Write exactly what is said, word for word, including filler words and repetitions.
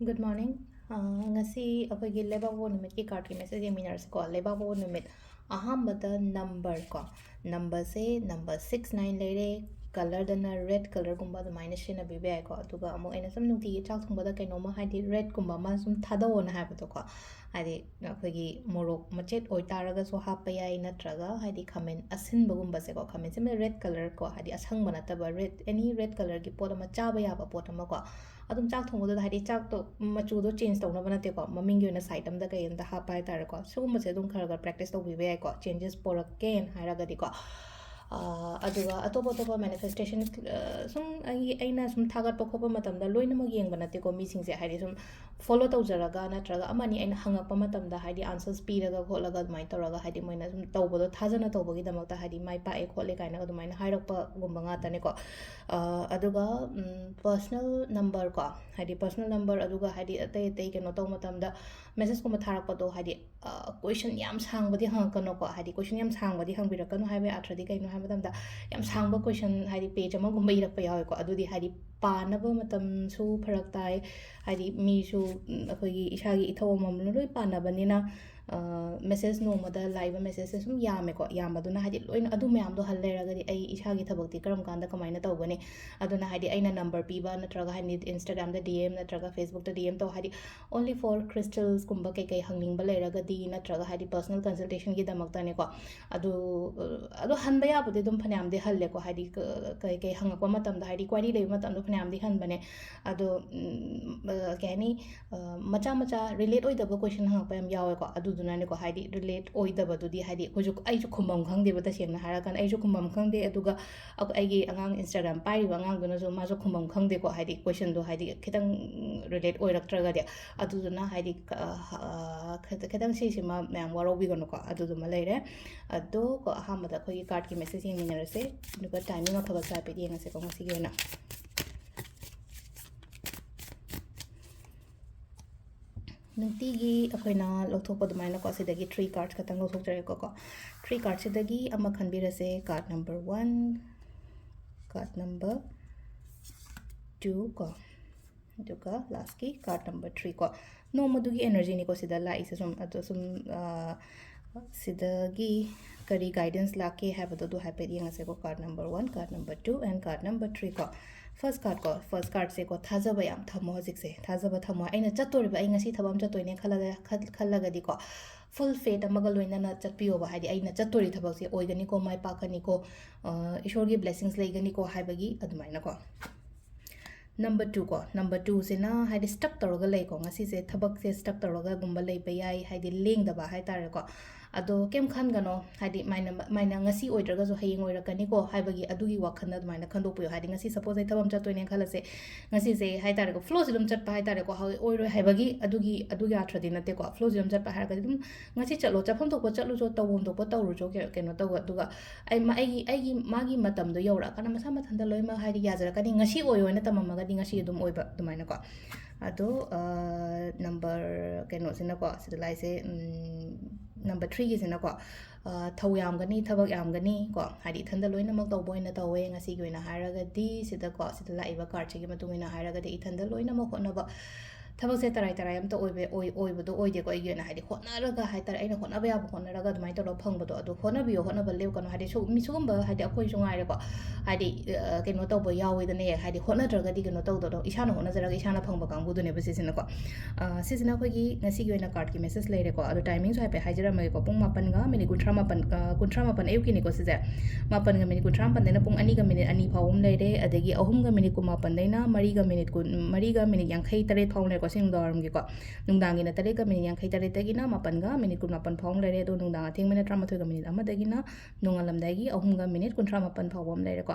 Good morning. ꯑ, ꯉꯁꯤ ꯑꯩꯈꯣꯏꯒꯤ ꯂꯩꯕꯥꯛꯄꯣꯛꯄ ꯅꯨꯃꯤꯠꯀꯤ cardꯀꯤ message ꯌꯦꯡꯃꯤꯟꯅꯔꯁꯤꯀꯣ꯫ ꯂꯩꯕꯥꯛꯄꯣꯛꯄ ꯅꯨꯃꯤꯠ, ꯑꯍꯥꯟꯕꯗ number ꯀꯣ, numberꯁꯦ number six nine ꯂꯩꯔꯦ, colorꯗꯅ red colorꯒꯨꯝꯕ ꯑꯗꯨꯃꯥꯏꯅ ꯁꯤꯖꯤꯟꯅꯕꯤꯕ ꯌꯥꯏꯀꯣ꯫ ꯑꯗꯨꯒ ꯑꯃꯨꯛ ꯑꯩꯅ ꯁꯨꯝ ꯅꯨꯡꯇꯤꯒꯤ ꯆꯥꯛ ꯊꯣꯡꯕꯗ ꯀꯩꯅꯣꯝꯃ, ꯍꯥꯏꯗꯤ redꯀꯨꯝꯕ ꯑꯃ ꯁꯨꯝ ꯊꯥꯗꯧꯑꯣꯅ ꯍꯥꯏꯕꯗꯣꯀꯣ, ꯍꯥꯏꯗꯤ ꯑꯩꯈꯣꯏꯒꯤ ꯃꯣꯔꯣꯛ ꯃꯆꯦꯠ ꯑꯣꯏꯇꯥꯔꯒꯁꯨ ꯍꯥꯞꯄ ꯌꯥꯏ, ꯅꯠꯇ꯭ꯔꯒ ꯍꯥꯏꯗꯤ ꯈꯥꯃꯦꯟ ꯑꯁꯤꯟꯕꯒꯨꯝꯕꯁꯦꯀꯣ, ꯈꯥꯃꯦꯟ ꯑꯁꯤꯟꯕ red color ꯀꯣ, ꯍꯥꯏꯗꯤ ꯑꯁꯪꯕ ꯅꯠꯇꯕ, red, any red colorꯒꯤ ꯄꯣꯠ ꯑꯃ, ꯆꯥꯕ ꯌꯥꯕ ꯄꯣꯠ ꯑꯃꯀꯣ, ꯑꯗꯨꯝ ꯆꯥꯛ ꯊꯣꯡꯕꯗꯨꯗ ꯍꯥꯏꯗꯤ ꯆꯥꯛꯇꯣ ꯃꯆꯨꯗꯣ change ꯇꯧꯅꯕ ꯅꯠꯇꯦꯀꯣ, ꯃꯃꯤꯡꯒꯤ ꯑꯣꯏꯅ side ꯑꯃꯗ ꯀꯩ ꯑꯃꯗ ꯍꯥꯞꯄ ꯍꯥꯏꯇꯥꯔꯦꯀꯣ꯫ ꯁꯤꯒꯨꯝꯕꯁꯦ ꯑꯗꯨꯝ ꯈꯔ ꯈꯔ practice ꯇꯧꯕꯤꯕ ꯌꯥꯏꯀꯣ, changes ꯄꯣꯔꯛꯀꯦꯅ ꯍꯥꯏꯔꯒꯗꯤꯀꯣ꯫ ꯑꯥ, ꯑꯗꯨꯒ ꯑꯇꯣꯞ ꯑꯇꯣꯞꯄ manifestation, ꯑ, ꯁꯨꯝ ꯑꯩ, ꯑꯩꯅ ꯁꯨꯝ ꯊꯥꯒꯠꯄ ꯈꯣꯠꯄ ꯃꯇꯝꯗ ꯂꯣꯏꯅꯃꯛ ꯌꯦꯡꯕ ꯅꯠꯇꯦꯀꯣ ꯃꯤꯁꯤꯡꯁꯦ, ꯍꯥꯏꯗꯤ ꯁꯨꯝ follow ꯇꯧꯖꯔꯒ ꯅꯠꯇ꯭ꯔꯒ ꯑꯃꯅꯤ ꯑꯩꯅ ꯍꯪꯉꯛꯄ ꯃꯇꯝꯗ ꯍꯥꯏꯗꯤ answers ꯄꯤꯔꯒ ꯈꯣꯠꯂꯒ ꯑꯗꯨꯃꯥꯏꯅ ꯇꯧꯔꯒ ꯍꯥꯏꯗꯤ ꯃꯣꯏꯅ ꯁꯨꯝ ꯇꯧꯕꯗꯣ ꯊꯥꯖꯅ ꯇꯧꯕꯒꯤꯗꯃꯛꯇ ꯍꯥꯏꯗꯤ ꯃꯥꯏ ꯄꯥꯛꯑꯦ ꯈꯣꯠꯂꯦ ꯀꯥꯏꯅꯒ ꯑꯗꯨꯃꯥꯏꯅ ꯍꯥꯏꯔꯛꯄꯒꯨꯝꯕ ꯉꯥꯛꯇꯅꯦꯀꯣ꯫ ꯑ, ꯑꯗꯨꯒ, ꯎꯝ, personal number ꯀꯣ, ꯍꯥꯏꯗꯤ personal number ꯑꯗꯨꯒ ꯍꯥꯏꯗꯤ ꯑꯇꯩ ꯑꯇꯩ ꯀꯩꯅꯣ ꯇꯧꯕ ꯃꯇꯝꯗ messageꯀꯨꯝꯕ ꯊꯥꯔꯛꯄꯗꯣ ꯍꯥꯏꯗꯤ, ꯑ, question ꯌꯥꯝ ꯁꯥꯡꯕꯗꯤ ꯍꯪꯉꯛꯀꯅꯨꯀꯣ, ꯍꯥꯏꯗꯤ question ꯌꯥꯝ ꯁꯥꯡꯕꯗꯤ ꯍꯪꯕꯤꯔꯛꯀꯅꯨ ꯍꯥꯏꯕꯒꯤ ꯑꯥꯔꯊꯗꯤ ꯀꯩꯅꯣ ꯍꯥꯏꯕ ꯃꯇꯝꯗ ꯌꯥꯝ ꯁꯥꯡꯕ question ꯍꯥꯏꯗꯤ page ꯑꯃꯒꯨꯝꯕ ꯏꯔꯛꯄ ꯌꯥꯎꯋꯦꯀꯣ, ꯑꯗꯨꯗꯤ ꯍꯥꯏꯗꯤ ꯄꯥꯅꯕ ꯃꯇꯝꯁꯨ ꯐꯔꯛ ꯇꯥꯏ, ꯍꯥꯏꯗꯤ ꯃꯤꯁꯨ, ꯎꯝ, ꯑꯩꯈꯣꯏꯒꯤ ꯏꯁꯥꯒꯤ ꯏꯊꯧ ꯑꯃꯃꯝꯅ ꯂꯣꯏ ꯄꯥꯟꯅꯕꯅꯤꯅ, ꯑ, message ꯅꯣꯡꯃꯗ ꯂꯥꯛꯏꯕ messageꯁꯦ ꯁꯨꯝ ꯌꯥꯝꯃꯦꯀꯣ, ꯌꯥꯝꯕꯗꯨꯅ ꯍꯥꯏꯗꯤ ꯂꯣꯏꯅ ꯑꯗꯨ ꯃꯌꯥꯝꯗꯣ ꯍꯜ ꯂꯩꯔꯒꯗꯤ ꯑꯩ ꯏꯁꯥꯒꯤ ꯊꯕꯛꯇꯤ ꯀꯔꯝ ꯀꯥꯟꯗ ꯀꯃꯥꯏꯅ ꯇꯧꯒꯅꯤ? ꯑꯗꯨꯅ ꯍꯥꯏꯗꯤ ꯑꯩꯅ number ꯄꯤꯕ ꯅꯠꯇ꯭ꯔꯒ ꯍꯥꯏꯗꯤ Instagramꯗ D M ꯅꯠꯇ꯭ꯔꯒ Facebookꯇ D M ꯇꯧ, ꯍꯥꯏꯗꯤ only for crystals ꯀꯨꯝꯕ ꯀꯩꯀꯩ ꯍꯪꯅꯤꯡꯕ ꯂꯩꯔꯒꯗꯤ ꯅꯠꯇ꯭ꯔꯒ ꯍꯥꯏꯗꯤ personal consultationꯒꯤꯗꯃꯛꯇꯅꯦꯀꯣ꯫ ꯑꯗꯨ, ꯑ, ꯑꯗꯣ ꯍꯟꯕ ꯌꯥꯕꯗꯤ ꯑꯗꯨꯝ ꯐꯅꯌꯥꯝꯗꯤ ꯍꯜꯂꯦꯀꯣ, ꯍꯥꯏꯗꯤ ꯀ-, ꯀꯩ ꯀꯩ ꯍꯪꯉꯛꯄ ꯃꯇꯝꯗ ꯍꯥꯏꯗꯤ query ꯂꯩꯕ ꯃꯇꯝꯗ ꯐꯅꯌꯥꯝꯗꯤ ꯍꯟꯕꯅꯦ꯫ ꯑꯗꯣ, ꯎꯝ, ꯑ, ꯀꯩ ꯍꯥꯏꯅꯤ, ꯑ, ꯃꯆꯥ ꯃꯆꯥ relate ꯑꯣꯏꯗꯕ question ꯍꯪꯉꯛꯄ ꯌꯥꯝ ꯌꯥꯎꯋꯦꯀꯣ, ꯑꯗꯨꯗꯨꯅꯅꯦꯀꯣ, ꯍꯥꯏꯗꯤ relate ꯑꯣꯏꯗꯕꯗꯨꯗꯤ ꯍꯥꯏꯗꯤ ꯑꯩꯈꯣꯏꯁꯨ, ꯑꯩꯁꯨ ꯈꯨꯝꯐꯝ ꯈꯪꯗꯦꯕ, ꯇꯁꯦꯡꯅ ꯍꯥꯏꯔꯀꯥꯟꯗ ꯑꯩꯁꯨ ꯈꯨꯝꯐꯝ ꯈꯪꯗꯦ, ꯑꯗꯨꯒ ꯑꯩ-, ꯑꯩꯒꯤ ꯑꯉꯥꯡ Instagram ꯄꯥꯏꯔꯤꯕ ꯑꯉꯥꯡꯗꯨꯅꯁꯨ ꯃꯥꯁꯨ ꯈꯨꯝꯐꯝ ꯈꯪꯗꯦꯀꯣ, ꯍꯥꯏꯗꯤ questionꯗꯣ ꯍꯥꯏꯗꯤ ꯈꯤꯇꯪ relate ꯑꯣꯏꯔꯛꯇ꯭ꯔꯒꯗꯤ꯫ ꯑꯗꯨꯗꯨꯅ ꯍꯥꯏꯗꯤ ꯀ-, ꯑ, ꯈꯤꯇ-, ꯈꯤꯇꯪ ꯁꯤꯁꯤꯃ ꯃꯌꯥꯝ ꯋꯥꯔꯧꯕꯤꯒꯅꯨꯀꯣ, ꯑꯗꯨꯗꯨꯃ ꯂꯩꯔꯦ꯫ ꯑꯗꯣ ꯀꯣ, ꯑꯍꯥꯟꯕꯗ ꯑꯩꯈꯣꯏꯒꯤ cardꯀꯤ message ꯌꯦꯡꯃꯤꯟꯅꯔꯁꯦ, ꯑꯗꯨꯒ timing ꯑꯐꯕꯁꯨ ꯍꯥꯏꯐꯦꯠ ꯌꯦꯡꯉꯁꯦꯀꯣ ꯉꯁꯤꯒꯤ ꯑꯣꯏꯅ꯫ ꯅꯨꯡꯇꯤꯒꯤ ꯑꯩꯈꯣꯏꯅ ꯂꯧꯊꯣꯛꯄ ꯑꯗꯨꯃꯥꯏꯅꯀꯣ, ꯁꯤꯗꯒꯤ three cards ꯈꯛꯇꯪ ꯂꯧꯊꯣꯛꯆꯔꯦꯀꯣ꯫ Three cardꯁꯤꯗꯒꯤ ꯑꯃ ꯈꯟꯕꯤꯔꯁꯦ, card number one, card number two ꯀꯣ, ꯑꯗꯨꯒ ꯂꯥꯁꯀꯤ ꯀꯥꯔꯠ ꯅꯝꯕꯔ ꯊ꯭ꯔꯤ ꯀꯣ, ꯅꯣꯡꯃꯗꯨꯒꯤ ꯑꯦꯅꯔꯖꯤꯅꯤꯀꯣ ꯁꯤꯗ ꯂꯥꯛꯏꯁꯦ꯫ ꯁꯨꯝ ꯑꯗꯣ ꯁꯨꯝ ꯁꯤꯗꯒꯤ ꯀꯔꯤ ꯒꯥꯏꯗꯦꯟꯁ ꯂꯥꯛꯀꯦ ꯍꯥꯏꯕꯗꯣ ꯑꯗꯨ ꯍꯥꯏꯐꯦꯠ ꯌꯦꯡꯉꯁꯦꯀꯣ꯫ Card number one, card number two and card number three ꯀꯣ꯫ ꯐꯥꯔꯁ ꯀꯥꯔꯠ ꯀꯣ, ꯐꯥꯔꯁ ꯀꯥꯔꯠꯁꯦꯀꯣ, ꯊꯥꯖꯕ ꯌꯥꯝ ꯊꯝꯃꯣ ꯍꯧꯖꯤꯛꯁꯦ꯫ ꯊꯥꯖꯕ ꯊꯝꯃꯣ꯫ ꯑꯩꯅ ꯆꯠꯇꯣꯔꯤꯕ, ꯑꯩ ꯉꯁꯤ ꯊꯕꯛ ꯑꯃ ꯆꯠꯇꯣꯏꯅꯦ ꯈꯜꯂꯒ, ꯈꯜ-, ꯈꯜꯂꯒꯗꯤꯀꯣ, ꯐꯨꯜ ꯐꯦꯠ ꯑꯃꯒ ꯂꯣꯏꯅꯅ ꯆꯠꯄꯤꯌꯣꯕ꯫ ꯍꯥꯏꯗꯤ, ꯑꯩꯅ ꯆꯠꯇꯣꯔꯤ ꯊꯕꯛꯁꯦ ꯑꯣꯏꯒꯅꯤꯀꯣ, ꯃꯥꯏ ꯄꯥꯛꯀꯅꯤꯀꯣ, ꯏꯁꯣꯔꯒꯤ ꯕ꯭ꯂꯦꯁꯤꯡꯁ ꯂꯩꯒꯅꯤꯀꯣ ꯍꯥꯏꯕꯒꯤ ꯑꯗꯨꯃꯥꯏꯅꯀꯣ꯫ ꯅꯝꯕꯔ ꯇꯨ ꯀꯣ, ꯅꯝꯕꯔ ꯇꯨꯁꯤꯅ ꯍꯥꯏꯗꯤ ꯁ꯭ꯇꯛ ꯇꯧꯔꯒ ꯂꯩꯀꯣ, ꯉꯁꯤꯁꯦ ꯊꯕꯛꯁꯦ ꯁ꯭ꯇꯛ ꯇꯧꯔꯒ ꯒꯨꯝꯕ ꯂꯩꯕ ꯌꯥꯏ, ꯍꯥꯏꯗꯤ ꯂꯦꯡꯗꯕ ꯍꯥꯏꯇꯥꯔꯦꯀꯣ꯫ ꯑꯗꯣ ꯀꯩꯝ ꯈꯟꯒꯅꯣ, ꯍꯥꯏꯗꯤ ꯃꯥꯏꯅ, ꯃꯥꯏꯅ ꯉꯁꯤ ꯑꯣꯏꯗ꯭ꯔꯒꯁꯨ ꯍꯌꯦꯡ ꯑꯣꯏꯔꯛꯀꯅꯤꯀꯣ ꯍꯥꯏꯕꯒꯤ ꯑꯗꯨꯒꯤ ꯋꯥꯈꯜꯗ ꯑꯗꯨꯃꯥꯏꯅ ꯈꯟꯗꯣꯛꯄꯤꯌꯣ꯫ ꯍꯥꯏꯗꯤ ꯉꯁꯤ ꯁꯄꯣꯁ ꯑꯩ ꯊꯕꯛ ꯑꯃ ꯆꯠꯇꯣꯏꯅꯦ ꯈꯜꯂꯁꯦ, ꯉꯁꯤꯁꯦ ꯍꯥꯏꯇꯥꯔꯦꯀꯣ, ꯐ꯭ꯂꯣꯁꯤ ꯑꯗꯨꯝ ꯆꯠꯄ ꯍꯥꯏꯇꯥꯔꯦꯀꯣ, ꯍꯧ-, ꯑꯣꯏꯔꯣꯏ ꯍꯥꯏꯕꯒꯤ ꯑꯗꯨꯒꯤ, ꯑꯗꯨꯒꯤ ꯑꯥꯔꯊꯗꯤ ꯅꯠꯇꯦꯀꯣ꯫ ꯐ꯭ꯂꯣꯁꯤ ꯑꯗꯨꯝ ꯆꯠꯄ ꯍꯥꯏꯔꯒꯗꯤ ꯑꯗꯨꯝ ꯉꯁꯤ ꯆꯠꯂꯣ, ꯆꯠꯐꯝ ꯊꯣꯛꯄ ꯆꯠꯂꯨꯆꯣ, ꯇꯧꯐꯝ ꯊꯣꯛꯄ ꯇꯧꯔꯨꯆꯣ, ꯀꯩ-, ꯀꯩꯅꯣ ꯇꯧꯕ꯫ ꯑꯗꯨꯒ ꯑꯩ ꯃ-, ꯑꯩꯒꯤ, ꯑꯩꯒꯤ ꯃꯥꯒꯤ ꯃꯇꯝꯗꯣ ꯌꯧꯔꯛꯑꯀꯥꯟꯗ ꯃꯁꯥ ꯃꯊꯟꯇ ꯂꯣꯏꯅꯃꯛ ꯍꯥꯏꯗꯤ ꯌꯥꯖꯔꯛꯀꯅꯤ꯫ ꯉꯁꯤ ꯑꯣꯏꯌꯣꯅ ꯇꯝꯃꯝꯃꯒꯗꯤ ꯉꯁꯤ ꯑꯗꯨꯝ ꯑꯣꯏꯕ ꯑꯗꯨꯃꯥꯏꯅꯀꯣ꯫ ꯑꯗꯣ, ꯑ, ꯅꯝꯕꯔ ꯀꯩꯅꯣꯁꯤꯅꯀꯣ, ꯁꯤꯗ ꯂꯥꯛꯏꯁꯦ, ꯎꯝ, ꯅꯝꯕꯔ ꯊ꯭ꯔꯤꯒꯤꯁꯤꯅꯀꯣ, ꯑ, ꯊꯧ ꯌꯥꯝꯒꯅꯤ, ꯊꯕꯛ ꯌꯥꯝꯒꯅꯤ ꯀꯣ, ꯍꯥꯏꯗꯤ ꯏꯊꯟꯗ ꯂꯣꯏꯅꯃꯛ ꯇꯧꯕ ꯑꯣꯏꯅ ꯇꯧꯋꯦ ꯉꯁꯤꯒꯤ ꯑꯣꯏꯅ ꯍꯥꯏꯔꯒꯗꯤ꯫ ꯁꯤꯗꯀꯣ, ꯁꯤꯗ ꯂꯥꯛꯏꯕ ꯀꯥꯔꯠꯁꯤꯒꯤ ꯃꯇꯨꯡ ꯏꯟꯅ ꯍꯥꯏꯔꯒꯗꯤ ꯏꯊꯟꯗ ꯂꯣꯏꯅꯃꯛ ꯍꯣꯠꯅꯕ, ꯊꯕꯛꯁꯦ ꯇꯔꯥꯏ ꯇꯔꯥꯏ ꯑꯝꯇ ꯑꯣꯏꯕ-, ꯑꯣꯏ-, ꯑꯣꯏꯕꯗꯣ ꯑꯣꯏꯗꯦꯀꯣ꯫ ꯑꯩꯒꯤ ꯑꯣꯏꯅ ꯍꯥꯏꯗꯤ ꯍꯣꯠꯅꯔꯒ ꯍꯥꯏꯇꯥꯔꯦ, ꯑꯩꯅ ꯍꯣꯠꯅꯕ ꯌꯥꯕ ꯍꯣꯠꯅꯔꯒ ꯑꯗꯨꯃꯥꯏꯅ ꯇꯧꯔꯒ ꯐꯪꯕꯗꯣ, ꯑꯗꯨ ꯍꯣꯠꯅꯕꯤꯌꯣ, ꯍꯣꯠꯅꯕ ꯂꯦꯞꯀꯅꯣ꯫ ꯍꯥꯏꯗꯤ ꯁꯨ-, ꯃꯤ ꯁꯤꯒꯨꯝꯕ ꯍꯥꯏꯗꯤ ꯑꯩꯈꯣꯏꯁꯨ ꯉꯥꯏꯔꯦꯀꯣ, ꯍꯥꯏꯗꯤ, ꯑ, ꯀꯩꯅꯣ ꯇꯧꯕ ꯌꯥꯎꯋꯤꯗꯅꯦ, ꯍꯥꯏꯗꯤ ꯍꯣꯠꯅꯗ꯭ꯔꯒꯗꯤ ꯀꯩꯅꯣ ꯇꯧꯗꯕꯗꯣ, ꯏꯁꯥꯅ ꯍꯣꯠꯅꯖꯔꯒ ꯏꯁꯥꯅ ꯐꯪꯕ ꯀꯥꯡꯕꯨꯗꯨꯅꯦꯕ ꯁꯤꯁꯤꯅꯀꯣ꯫ ꯑ, ꯁꯤꯁꯤꯅ ꯑꯩꯈꯣꯏꯒꯤ ꯉꯁꯤꯒꯤ ꯑꯣꯏꯅ ꯀꯥꯔꯠꯀꯤ ꯃꯦꯁꯦꯖ ꯂꯩꯔꯦꯀꯣ꯫ ꯑꯗꯣ ꯇꯥꯏꯃꯤꯡꯁꯨ ꯍꯥꯏꯐꯦꯠ ꯍꯥꯏꯖꯔꯝꯃꯒꯦꯀꯣ꯫ ꯄꯨꯡ ꯃꯥꯄꯟꯒ ꯃꯤꯅꯤꯠ ꯀꯨꯟꯊ꯭ꯔꯥ ꯃꯥꯄꯟ, ꯑ, ꯀꯨꯟꯊ꯭ꯔꯥ ꯃꯥꯄꯟ ꯑꯌꯨꯛꯀꯤꯅꯤꯀꯣ ꯁꯤꯁꯦ꯫ ꯃꯥꯄꯟꯒ ꯃꯤꯅꯤꯠ ꯀꯨꯟꯊ꯭ꯔꯥ ꯃꯥꯄꯟꯗꯩꯅ ꯄꯨꯡ ꯑꯅꯤꯒ ꯃꯤꯅꯤꯠ ꯑꯅꯤ ꯐꯥꯎꯕ ꯑꯃ ꯂꯩꯔꯦ꯫ ꯑꯗꯒꯤ ꯑꯍꯨꯝꯒ ꯃꯤꯅꯤꯠ ꯀꯨꯟ ꯃꯥꯄꯟꯗꯩꯅ ꯃꯔꯤꯒ ꯃꯤꯅꯤꯠ ꯀꯨꯟ, ꯃꯔꯤꯒ ꯃꯤꯅꯤꯠ ꯌꯥꯡꯈꯩ ꯇꯔꯦꯠ ꯐꯥꯎꯕ ꯂꯩꯔꯦꯀꯣ, ꯁꯤ ꯅꯨꯡꯗꯥꯡꯋꯥꯏꯔꯝꯒꯤꯀꯣ꯫ ꯅꯨꯡꯗꯥꯡꯒꯤꯅ ꯇꯔꯦꯠꯀ ꯃꯤꯅꯤꯠ ꯌꯥꯡꯈꯩ ꯇꯔꯦꯠꯇꯒꯤꯅ ꯃꯥꯄꯟꯒ ꯃꯤꯅꯤꯠ ꯀꯨꯟ ꯃꯥꯄꯟ ꯐꯥꯎꯕ ꯑꯃ ꯂꯩꯔꯦ꯫ ꯑꯗꯣ ꯅꯨꯡꯗꯥꯡ ꯑꯊꯦꯡꯕꯅ ꯇꯔꯥꯃꯥꯊꯣꯏꯒ ꯃꯤꯅꯤꯠ ꯑꯃꯗꯒꯤꯅ ꯅꯣꯡꯉꯥꯜꯂꯝꯗꯥꯏꯒꯤ ꯑꯍꯨꯝꯒ ꯃꯤꯅꯤꯠ ꯀꯨꯟꯊ꯭ꯔꯥ ꯃꯥꯄꯟ ꯐꯥꯎꯕ ꯑꯃ ꯂꯩꯔꯦꯀꯣ꯫